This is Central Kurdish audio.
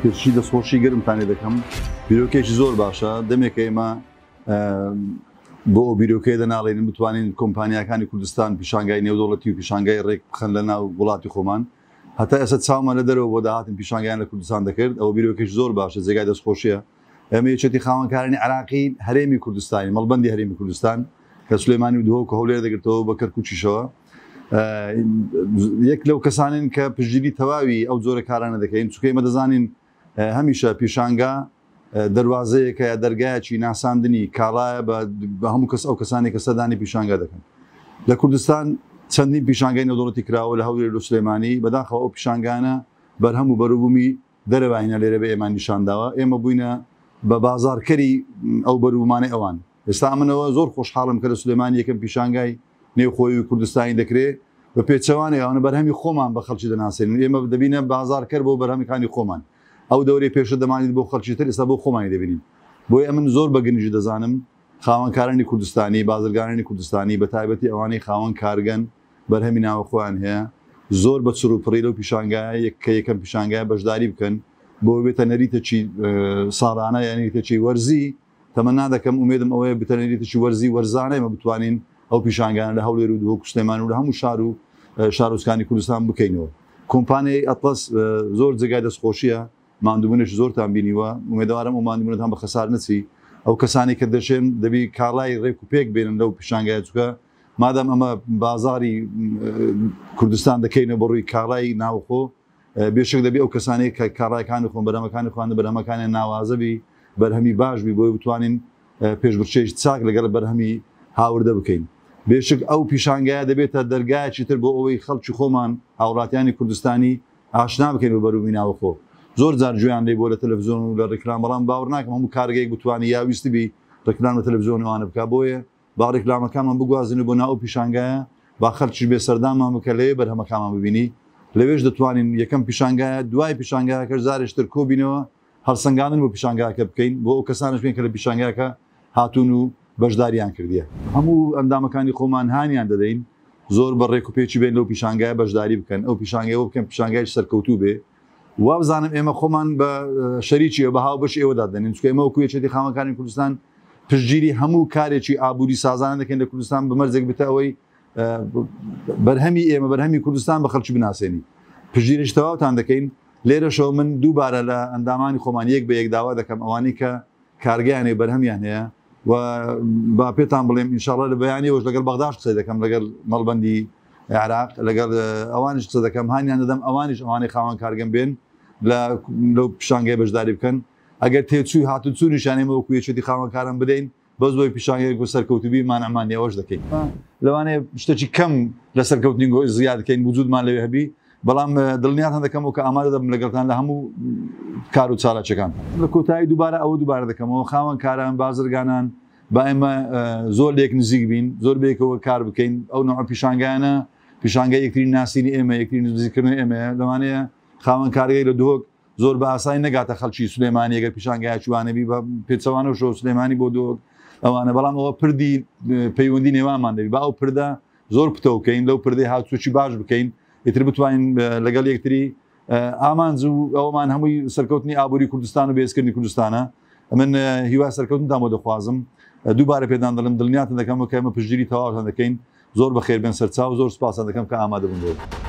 پێشی دەستخۆشی گەرمتان لێ دەکەم. بیرۆکەیەکی زۆر باشە. دەمێکە ئێمە بۆ ئەو بیرۆکەیە دەناڵێنین بتوانین کۆمپانیاکانی کوردستان پیشانگای نێودەوڵەتی و پیشانگای ڕێک بخەن لە ناو وڵاتی خۆمان. هەتا ئێستا چاومان لە دەرەوە بۆ داهاتن پیشانگایان لە کوردستان دەکرد. ئەوە بیرۆکەیەکی زۆر باشە، جێگای دەستخۆشیە. ئێمە یەکێتی خاوەنکارانی عێراقی هەرێمی کوردستانی، مەڵبەندی هەرێمی کوردستان کە سلێمانی و دهۆک و هەولێر دەگرتەوە بە کەرکووکیشەوە، یەک لەو کەسانین کە پشتگیری تەواوی ئەو جۆرە کارانە دەکەین، چونکە ئێمە دەزانین هەمیشە پیشانگا دەروازەیەکە یا دەرگایەکی ناساندنی کاڵایە بە هەموو کەس ئەو کەسانی کە سەردانی پیشانگا دەکەن. لە کوردستان چەندین پیشانگای نێودەوڵەتی کراوە لە هەولێر و سلێمانی، بەداخەوە ئەو پیشانگانە بەرهەم و بەروبوومی دەرەوەینە لێرە بە ئێمە نیشانداوە. ئێمە بووینە بە بازارکەری ئەو بەروبوومانەی ئەوان. ئێستا منەوە زۆر خۆشحاڵم کە لە سلێمانی یەکەم پیشانگای نێوخۆی و کوردستانی دەکرێ. بە پێچەوانەی ئەوانە بەرهەمی خۆمان بە خەڵکی دەناسێنین. ئێمە دەبینە بازارکەر بۆ بەرهەمەکانی خۆمان. ئەو دەورەی پێشتر دەمانیت بۆ خەڵکی تر، ئێستا بۆ خۆمانی دەبینین. بۆیە ئەمن زۆر بە گرنگی دەزانم خاوەنکارانی کوردستانی، بازرگانانی کوردستانی، بە تایبەتی ئەوانەی خاوەن کارگەن، بەرهەمی ناوەخۆیان هەیە، زۆر بە چڕ و پڕی لەو پیشانگایە کە یەکەم پیشانگایە بەشداری بکەن بۆ بێتە نەریتەکی ساڵانە یان نەریتەکی وەرزی. تەمەنا دەکەم، ئومێدم ئەوەیە بتە نەریتەکی وەرزی وەرزانە ئێمە بتوانین ئەو پیشانگانە لە هەولێر و دهۆک و سلێمانی و لە هەموو شار و شارۆچکانی کوردستان بکەینەوە. کۆمپانیای ئەتڵەس زۆر جێگای دەستخۆشیە، ماندووبوونێکی زۆرتان بینیوە، ئومێدەوارم ئەو ماندووبوونەتان بە خەسار نەچی. ئەو کەسانی کە دەشێن دەبی کاڵای ڕێک و پێک بێنن لەو پیشانگایە، چونکە مادام ئەمە بازاری کوردستان دەکەینەوە بە ڕووی کاڵای ناوخۆ، بێشک دەبی ئەو کەسانەی کە کاڵایەکانی خۆن، بەرهەمەکانی خۆیان، بەرهەمەکانیان ناوازە بی، بەرهەمی باش بی، بۆی بتوانین پێشبڕکێی چاک لەگەڵ بەرهەمی هاوردە بکەین. بێشک ئەو پیشانگایە دەبێتە دەرگایەکی تر بۆ ئەوەی خەڵکی خۆمان، هاوڵاتیانی کوردستانی ئاشنا بکەین بە بەروبوومی ناوخۆ. زۆر جار گوێیان لێ بووە لە تەلەفزیۆن و لە ڕیکلام، بەڵام باوەڕ ناکەم هەموو کارگەیەک بتوانێ یا ویستبی ڕیکلام لە تەلەفزیۆن و ئەوانە بکا. بۆیە با ڕیکلامەکانمان بگوازین بۆ ناو ئەو پیشانگایە، با خەڵکیش بێ سەردانمان بکە، لەوێ بەرهەمەکانمان ببینی. لەوێش دەتوانین یەکەم پیشانگایە، دوای پیشانگایەکەش جارێکی تر کۆبینەوە، هەڵسەنگاندن بۆ پیشانگاکە بکەین، بۆ ئەو کەسانەش بکەین کە لە پیشانگاکە هاتوون و بەشداریان کردیە. هەموو ئەندامەکانی خۆمان هانیان دەدەین زۆر بە ڕێک و پێکی بێن لەو پیشانگایە بەشداری بکەن، ئەو پیشانگەیە بکەن پیشانگای سەرکەوتوو بێ. وابزانم ئێمە خۆمان بە شەریکی بە هاوبەش ئێوە دادەنین، چونکە ئێمە وەکو یەکێتی خاوەنکارانی کوردستان پشتگیری هەموو کارێکی ئابووری سازانە دەکەین لە کوردستان، بە مەرجێک بتە ئەوەی بەرهەمی ئێمە، بەرهەمی کوردستان بە خەڵکی بناسێنی. پشتگیریش تەواوتان دەکەین. لێرەشەوە من دووبارە لە ئەندامانی خۆمان یەک بە یەک داوا دەکەم، ئەوانەی کە کارگەیان هەیە، بەرهەمیان هەیە، و با پێتان بڵێم ئینشاءڵڵا لە بەیانیەوەش لەگەڵ بەغداش قسە دەکەم، لەگەڵ مەڵبەندی عێراق، لەگەڵ ئەوانیش قسە دەکەم، هانیان دەدەم ئەوانیش ئەوانەی خاوەن کارگەن بێن لەو پیشانگای بەشداری بکەن. ئەگەر تێچووی هاتوچوونیشیان ئێمە وەکو یەکێتی خاوەنکاران بدەین، بەس بۆی پیشانگەیەک و سەرکەوتوبی مانعمان نییە، ئەوەش دەکەین. لەوانەیە شتێکی کەم لە سەرکەوتنی زیاد بکەین، وجودمان لەوێ هەبی، بەڵام دڵنیاتان دەکەمەوە کە ئامادە دەبم لەگەڵتان لە هەموو کار و چالاکیەکان. لە کۆتایی دووبارە ئەوە دووبارە دەکەمەوە، خاوەنکاران، بازرگانان، با ئێمە زۆر لێک نزیک بین، زۆر بەیەکەوە کار بکەین. ئەو نوع پیشانگایانە پیشانگای یەکتری ناسینی ئێمە، یەکتری نزیککردنەوەی ئێمەیە. لەوانەیە خاوەن کارگەی لە دهۆک زۆر بە ئاسانی نەگاتە خەڵکی سلێمانی ئەگەر پیشانگایەکی وانەبی، بە پێچەوانەوە شەوە سلێمانی بۆ دهۆک ئەوانە، بەڵام ئەوە پردی پەیوەندی نێوانمان دەبی. با ئەو پردە زۆر پتەو بکەین، لەو پردەی هاوچووکی باش بکەین، ئیتر بتوانین لەگەڵ یەکتری ئامانج و ئەومان هەمووی سەرکەوتنی ئابووری کوردستان و بەهێزکردنی کوردستانە. من هیوا سەرکەوتنتان بۆ دەخوازم. دووبارە پێدان دەڵێم، دڵنیاتان دەکەم کە ئێمە پشتگیری تەواوتان دەکەین. زۆر بەخێر بێن سەرچاو، زۆر سوپاستان دەکەم کە ئامادە بوون بۆ.